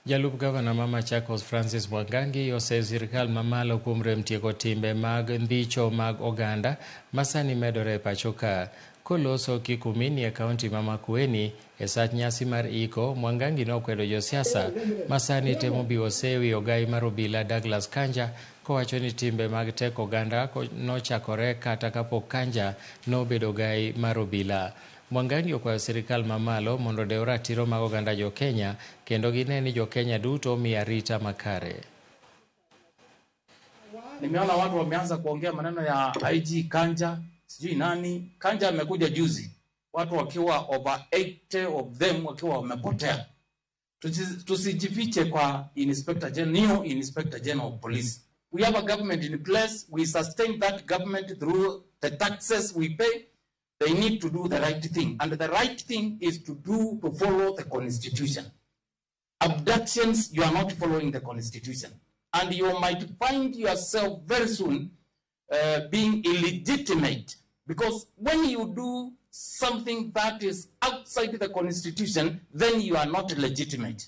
Jalup gavana ma Machakos Francis Mwangangi oseyo sirkal mamalo kuom rem tieko timbe mag ndhicho mag oganda masani medore e pacho ka. Koloso Kikumini e kaunti ma Makueni e sach nyasi mar iko, Mwangangi nokwedo josiasa masani temo biwo sewi ogai mar obila Douglas Kanja kowacho ni timbe mag teko oganda nochakore kata kapok Kanja nobedo ogai mar obila. Mwangangi okwayo sirkal mamalo mondo odew ratiro mag oganda jo-Kenya kendo gine ni jo-Kenya duto omi arita makare. Nimeona watu wameanza kuongea maneno ya IG Kanja, sijui nani. Kanja amekuja juzi, watu wakiwa over 80 of them wakiwa wamepotea. Tusijifiche kwa Inspector General, new Inspector General of Police. We have a government in place. We sustain that government through the taxes we pay. They need to do the right thing. And the right thing is to follow the Constitution. Abductions, you are not following the Constitution. And you might find yourself very soon being illegitimate. Because when you do something that is outside the Constitution, then you are not legitimate.